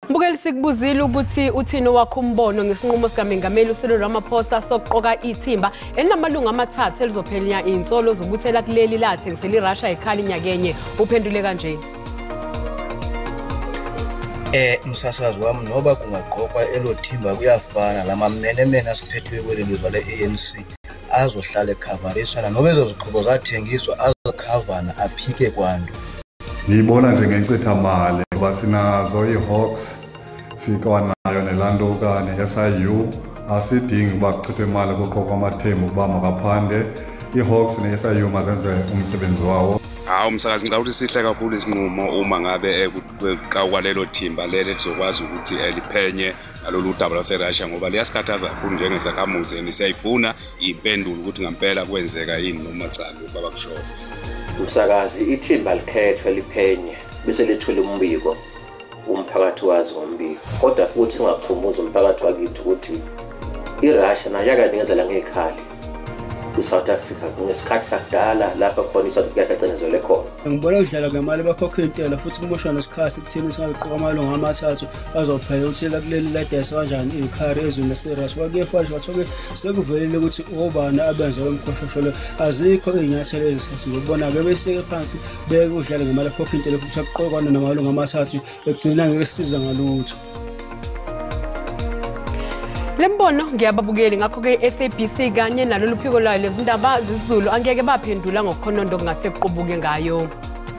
Mbukeli, sikubuzile ukuthi uthini wakho umbono ngesinqumo sikaMengameli uCyril Ramaphosa sokuqoka ithimba elinamalungu amathathu elizophenya insolo zokuthi elakuleli lathengisela iRussia ikhali nyakenye. Uphendule kanje. Msasazi wami, noba kungaqokwa elo thimba kuyafana lamamenemene asiphethwe kweli lizwe le-ANC azohlala ekhavarisana noba ezo zixhobo zathengiswa azokhavana aphike kwanto. Ngiyibona njengencitha mali ngoba sinazo ii-Hawks, sikwanayo nelantuka ne-SIU. Asidingi uba kuchithwe imali kuqokwa amathembu ukuba makaphande. Ii-Hawks ne-SIU mazenze umsebenzi wawo. Hawu msakazi, ngicabanga ukuthi sihle kakhulu isinqumo uma ngabe kuqokwa lelo thimba lelo lizokwazi ukuthi liphenye ngalolu daba lwaseRussia, ngoba liyasikhathaza kakhulu njengesakhamuzi and siyayifuna iy'mpendulo ukuthi ngampela kwenzeka yini noma cha lokhu abakushoyo. Msakazi, ithimba likhethwe liphenye bese lethule umbiko, umphakathi wazi ngombiko. Kodwa futhi singaphumuza umphakathi wakithi ukuthi iRussia nayo yakanikezela ngekhali kwi-South Africa ngesikhathi sakudala lapho khona i-South Africa yacindezelwe khona. Ngibona kudlala ngemali, bakhokha intela futhi kumoshwa nesikhathi ekutheni singaqoka amalungu amathathu azophenya ukuthi kuleli ladayisa kanjani iy'khari ezweni laseRussia. Kwakuyefana kwathiwa-ke sekuvelile ukuthi obani abenza lo mkhoshosho lo, azikho iy'nyathelo ezithathiwe. Ubona-ke beseke phansi beke kudlala ngemali, bakhokha intela futhi akuqokwana namalungu amathathu, ekugcineni angeke sisize ngalutho. Lembono ngiyababukeli, ngakho-ke SABC kanye nalolu phiko lwayo lezindaba zesiZulu angeke baphendula ngokukhononda okungase kuqubuke ngayo.